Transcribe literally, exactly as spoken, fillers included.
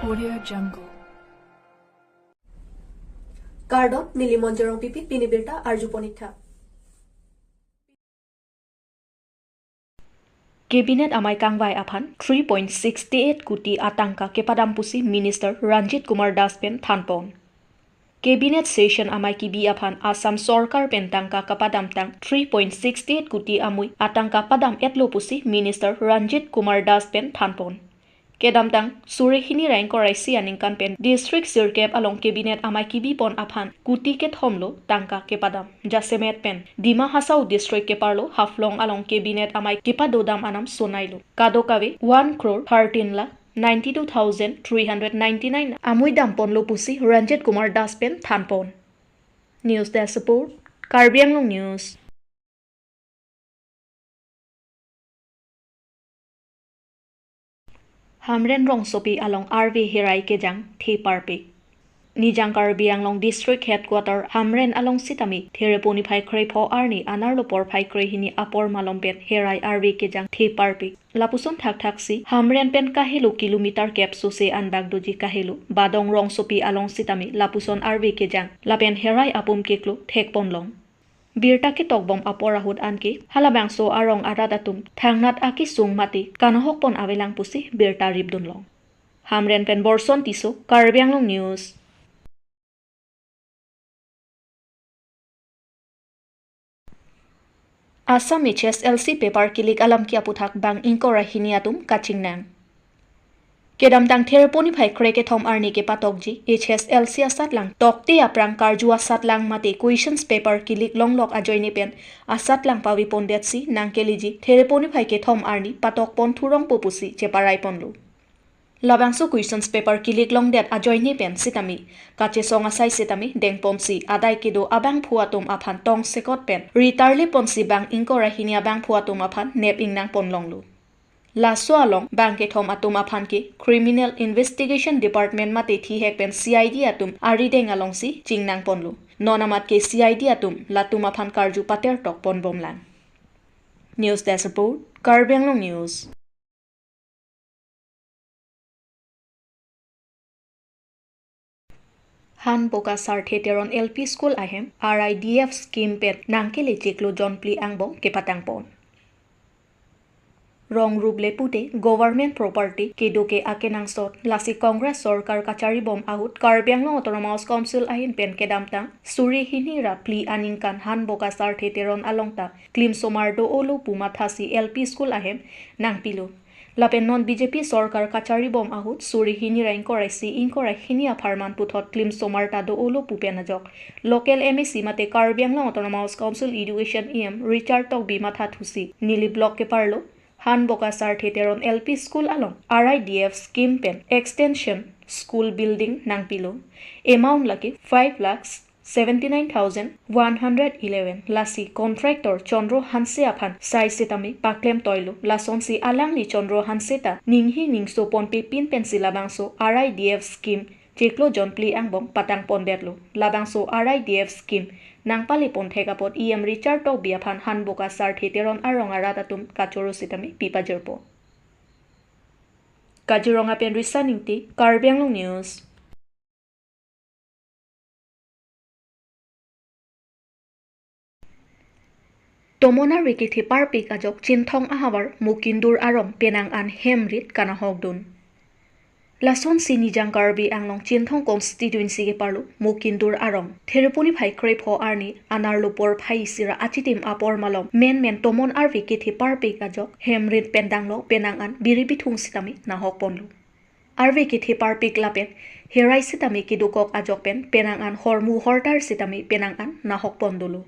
Audio Jungle. Kardom, neli Monjorong Pipi, pini birta arjupon ik tha. Cabinet amei kangvai aphan three point six eight koti atangka kepadam pusi Minister Ranjit Kumar Das pen thanpon. Cabinet session amei kebi aphan Assam Sorkar pen tangka kepadamtang three point six eight koti amui atangka padam-etlo pusi Minister Ranjit Kumar Das pen thanpon. Kedamtang suri hini ra ingkoi ra isi aningkan pen district sirkep along cabinet amei kebipon aphan koti kethomlo tangka kepadam. Jasemet pen Dima Hasao district keparlo Haflong along cabinet amei kepadodam anam sonailo. Kadokave one crore thirteen lakh ninety-two thousand three hundred ninety-nine amui damponlo pusi Ranjit Kumar Das pen thanpon. News Desk Report, Karbi Anglong News. Hamren rongsopi along arve herai kejang theparpik. Nijang Karbi Anglong District Headquarter Hamren along sitame Thereponi phai krepho arni anerlo porphai krehini apor malom pen herai arve kejang theparpik. Lapuson thakthaksi Hamren pen kahelo kilometer kep sose anbak doji kahelo Badong rongsopi along sitame lapuson arve kejang lapen herai apum keklo thekponlong. Birta ketokbom apor ahut anke halabangso arong arat atum thangnat akesung mate kanahokpon avelang pusi birta ripdunlong. Hamren pen Borson Tisso, Karbi Anglong News. Assam H S L C paper kilik alam ke aputhak bang ingkoi ra hini atum kachingnang. Kedamtang Thereponi phai krekethom arni kepatokji H S L C asatlang tokte aphrang karju asatlang mate questions paper kilik longlok ajoine pen asatlang pavepondetsi nangkeleji Thereponi phai kethom arni patokpon thurongpo pusi cheparaiponlo. Labangso questions paper kilik longdet ajoine pen sitame kachesong asai sitame dengponsi adai kedo abangphu atum aphan tongsekot pen ritarleponsi bang ingkoi ra hini abangphu atum aphan nep ingnangponlonglo. Laso along bang kethom atum aphan ke Criminal Investigation Department mate thihek pen C I D atum arideng alongsi chingnangponlo. Non amat ke C I D atum latum aphan karju patertokponbomlang. News Desk Report, Karbi Anglong News. Hanboka Sarthe Teron L P School ahem R I D F scheme pen nangkele chiklo jonphli angbong kepatangpon. Rong rup le pute government property kedo ke akenangsot lasi Congress sorkar kacharibom ahut Karbi Anglong Autonomous Council ahin pen kedamtang suri hini ra phli aningkan Hanboka Sarthe Teron along ta klimsomar do-olo pu mathasi L P school ahem nangpilo. Lapen non B J P sorkar kacharibom ahut suri hini ra ingkoi ra isi ingkoi ra hini apharman puthot klimsomar ta do-olo pu pen ajok local M A C mate Karbi Anglong Autonomous Council Education E M Richard Tokbi mathathusi Nilip Block keparlo Hanboka Sarthe Teron L P School along R I D F scheme pen extension school building nangpilo. Amount lake five lakhs seventy-nine thousand one hundred eleven. Lasi contractor Chandra Hanse aphan sai sitame paklem toilo. Lasonsi alangli Chandra Hanse ta ninghi ningso ponpe pin pensi labangso R I D F scheme chiklo jonphli angbong patangpondetlo. Labangso R I D F scheme nangpaleponthek apot E M Richard Tokbi aphan Hanboka Sarthe Teron arong arat atum kachoro sitame pipajirpo. Kaziranga pen Risa Ingti, Karbi Anglong News. Tomon arve kethe parpik ajok Chinthong ahavar Mukindur arong penang an hem rit kanahokdun. Lasonsi Nijang Karbi Anglong Chinthong constituency keparlo Mukindur arong Thereponi phai krepho arni anerlo porphai isi ra achitim apor malom menmen tomon arve kethe parpik ajok hem rit pen danglo penang an biri bithung sitame nahokponlo. Arve kethe parpik lapen herai sitame kedokok ajok pen penang an hormu hortar sitame penang an nahokpon dolo.